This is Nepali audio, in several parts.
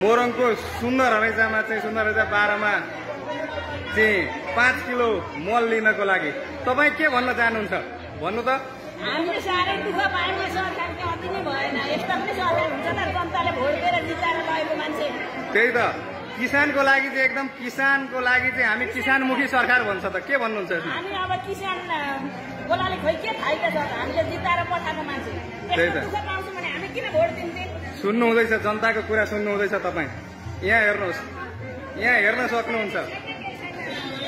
मोरङको सुन्दर हरैजामा चाहिँ सुन्दर हरैजा 12 मा चाहिँ 5 किलो मल लिनको लागि तपाई के भन्न चाहनुहुन्छ भन्नु त। हामीले सारै दुःख पाएन, सरकारले अति नै भएन। यस्तो पनि सरकार हुन्छ त जनताले भोट दिएर जिताएर लगेको मान्छे। त्यही त किसानको लागि चाहिँ एकदम किसानको लागि चाहिँ हामी किसानमुखी सरकार भन्छ त के भन्नुहुन्छ यसमा? हामी अब किसान बोलाले खोइ के फाइदा छ, हामीले जिताएर पठाएको मान्छे। त्यही त दुःख पाउँछ भने हामी किन भोट दिन्छौँ? सुन्नु हुँदैछ, जनताको कुरा सुन्नु हुँदैछ तपाई। यहाँ हेर्नुहोस्, यहाँ हेर्न सक्नुहुन्छ,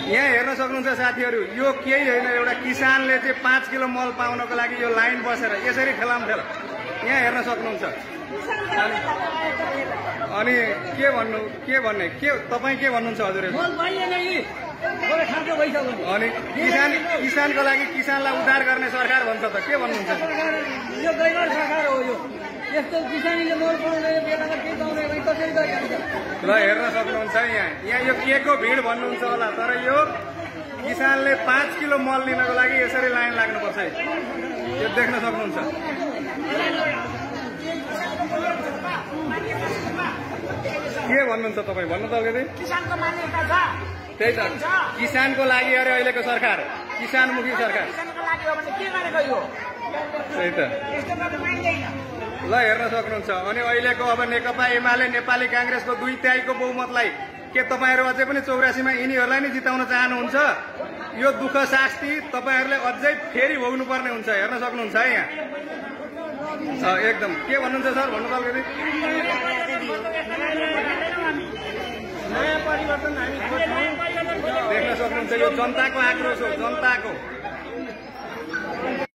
यहाँ हेर्न सक्नुहुन्छ साथीहरू। यो केही होइन, एउटा किसानले चाहिँ 5 किलो मल पाउनको लागि यो लाइन बसेर यसरी ठेलामठेला यहाँ हेर्न सक्नुहुन्छ। अनि के भन्ने के तपाई के भन्नुहुन्छ हजुर? अनि किसानको लागि किसानलाई उद्धार गर्ने सरकार भन्छ त के भन्नुहुन्छ? यो गैर सरकार हो। यो यस्तो किसानले मल पाउँदैन, बेलामा के पाउँदैन भने कसरी गरिहाल्छ? ल हेर्न सक्नुहुन्छ, यहाँ यो के को भिड भन्नुहुन्छ होला, तर यो किसानले 5 किलो मल लिनको लागि यसरी लाइन लाग्नुपर्छ। यो देख्न सक्नुहुन्छ। के भन्नुहुन्छ तपाई? भन्नु त अलिकति। किसानको मान्यता छ। त्यही त किसानको लागि अरे अहिलेको सरकार किसानमुखी सरकार। किसानको लागि हो भने के गरेको यो? त्यही त ल हेर्न सक्नुहुन्छ। अनि अहिलेको अब नेकपा एमाले नेपाली कांग्रेसको 2/3 बहुमतलाई के तपाईहरु अझै पनि 84 मा यिनीहरूलाई नै जिताउन चाहनुहुन्छ? यो दुःख शास्ति तपाईहरुले अझै फेरि भोग्नुपर्ने हुन्छ। हेर्न सक्नुहुन्छ है यहाँ एकदम। के भन्नुहुन्छ सर? भन्नु त अलिकति। नयाँ परिवर्तन हामी देख्न सक्नुहुन्छ, यो जनताको आक्रोश हो, जनताको।